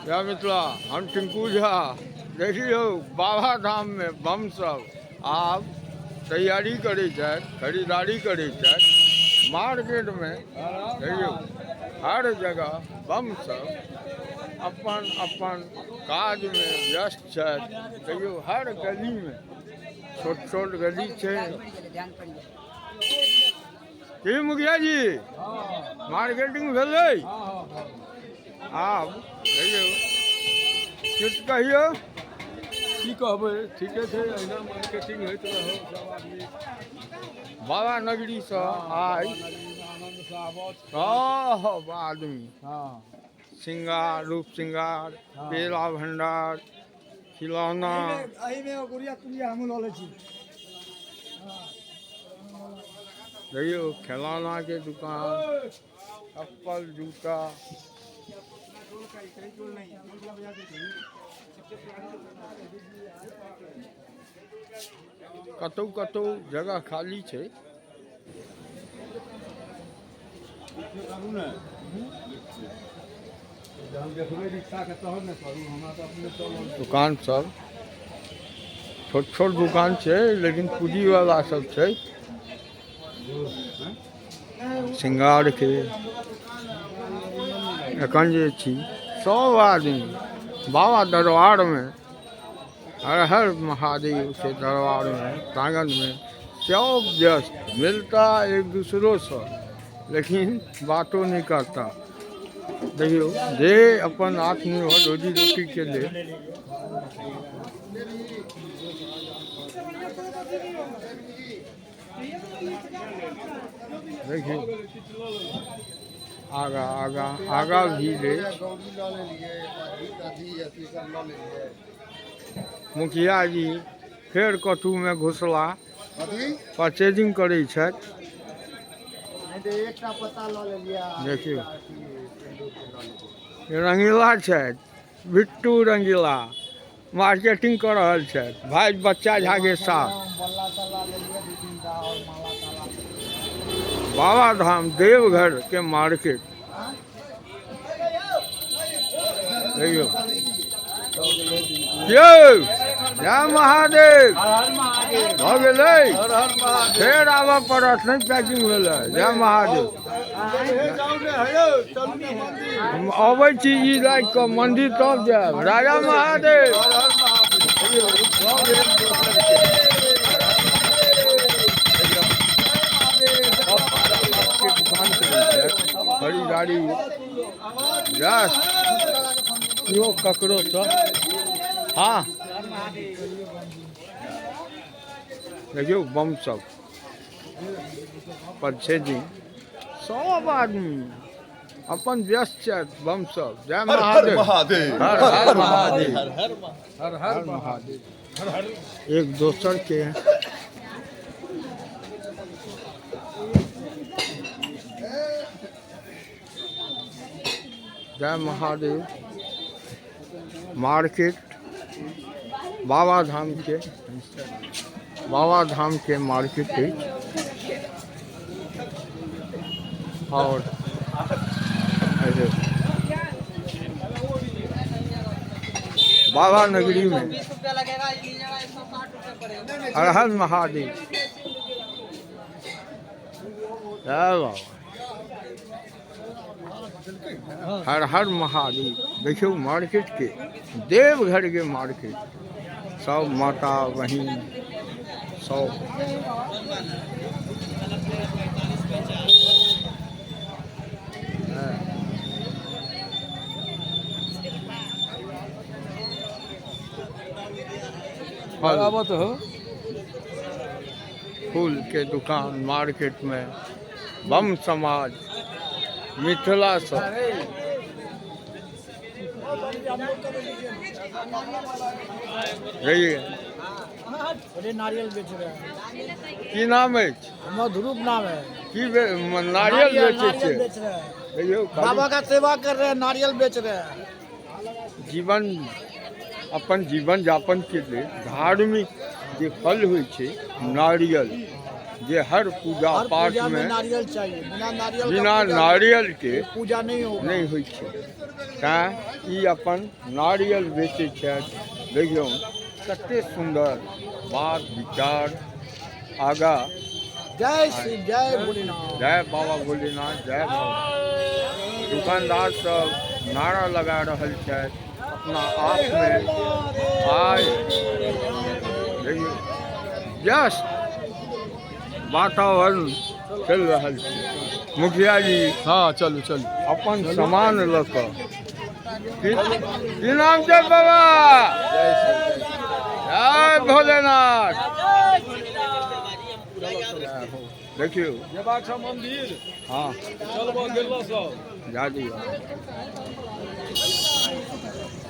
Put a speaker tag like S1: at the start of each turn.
S1: जय मिथिला, हम टिंकू झा। देखियौ, बाबा धाम में बम सब आब तैयारी करै छथि, खरीदारी करै छथि। मार्केट में देखियौ, हर जगह बम सब अपन अपन काज में व्यस्त छथि। देखियौ, हर गली में, छोट छोट गली छै। की मुखिया जी, मार्केटिंग भेलै? आब कहियौ, किछु कहियौ।
S2: की कहबै, ठीके छै, अहिना मार्केटिंग होइत रहौ सब आदमी।
S1: बाबा नगरीसँ आइ
S2: आनन्दसँ आबत।
S1: सब आदमी। श्रृंगार, रूप श्रृंगार, पेड़ा भंडार, खिलौना।
S3: एहिमे गुड़िया तुड़िया हमहूँ लऽ लै छी।
S1: देखियौ, खिलौनाके दुकान, चप्पल, जूता। कतौ कतौ जगह खाली छै।
S2: करू ने, जहन देखबै रिक्शाके तहन ने करू, हमरा तऽ अपने चलल।
S1: दुकान सब छोट छोट दुकान छै, लेकिन पूँजीवाला सब छै। श्रृंगारके एखन जे छी, सब आदमी बाबा दरबारमे, हर हर महादेव के दरबारमे, प्रांगणमे सब व्यस्त। मिलता एक दूसरोसँ, लेकिन बातो नहि करता। देखियौ, जे अपन आत्मनिर्भर रोजी रोटीके लेल। देखियौ, आगा आगा आगा भीड़ अछि।
S3: गौरी लऽ लेलियै, अथी अथी सब लऽ लेलियै।
S1: मुखिया जी फेर कथूमे घुसला।
S3: अथी।
S1: परचेजिंग करै छथि।
S3: नहि तऽ एकटा पत्ता लऽ लेलियै आ
S1: देखियौ।
S3: एकटा अथी सिन्दूरके लऽ लेलियै।
S1: रंगीला छथि, बिट्टू रंगीला मार्केटिंग कऽ रहल छथि भाई बच्चा झा के साथ।
S3: बल्ला तल्ला लेलियै दू तीनटा आओर माला ताला।
S1: बाबा धाम देवघर के मार्केट देखियौ। यौ, जय महादेव। भऽ गेलै, फेर आबऽ पड़त। नहि पैकिंग भेलै। जय महादेव। हम अबै छी ई राखि कऽ मन्दिर, तब जायब। राजा महादेव। सब एक दोसरके के दुकान करै छथि, खरीदारी। यस, केओ ककरोसँ। हँ, देखियौ, बम सब परचेजिंग, सब आदमी अपन व्यस्त छथि, बम सब। जय
S4: हर हर
S1: महादेव।
S4: महादेव।
S1: हर हर महादेव।
S2: हर
S1: हर महादेव। एक दोसर के। जय महादेव। मार्केट बाबा धाम के, बाबा धाम के मार्केट अछि। और ऐसे बाबा नगरी में हर हर महादेव, जय बाबा, हर हर महादेव। देखियौ, मार्केट के, देवघर के मार्केट, सब माता बहिन सब। हाँ। फल।
S2: आबत हो।
S1: फूल के दुकान, मार्केट में बम समाज मिथिला से। रहिए।
S3: अरे, नारियल बेच रहे हैं।
S1: की नाम अछि?
S3: हमर ध्रुव नाम है।
S1: की नारियल बेचै छियै?
S3: बेच रहे हैं।
S1: कहियौ।
S3: बाबा का सेवा कर रहे हैं, नारियल बेच रहे हैं।
S1: जीवन, अपन जीवन यापन के लेल धार्मिक जे फल होइ छै नारियल। जे हर पूजा
S3: हर
S1: पाठ
S3: पूजा में
S1: में
S3: नारियल चाहिए, बिना नारियल का
S1: बिना
S3: पूजा-
S1: नारियल के
S3: पूजा नहीं होगा।
S1: नहि होइ छै। तैँ ई अपन नारियल बेचै छथि। देखियौ कते सुन्दर बात विचार आगा।
S3: जय श्री जय भोलेनाथ।
S1: जय बाबा भोलेनाथ, जय बाबा। दुकानदार सब नारा लगा रहल छथि अपना आपमे। आइ देखियौ जस्ट वातावरण चलि रहल छै। मुखिया जी।
S2: हाँ, चलू चलू।
S1: अपन सामान लऽ कऽ की की नाम छै बाबा? जय भोलेनाथ। देखियौ।
S2: जेबाक छ मंदिर।
S1: हाँ।
S2: चलबो गेलो सब।
S1: जा दियौ।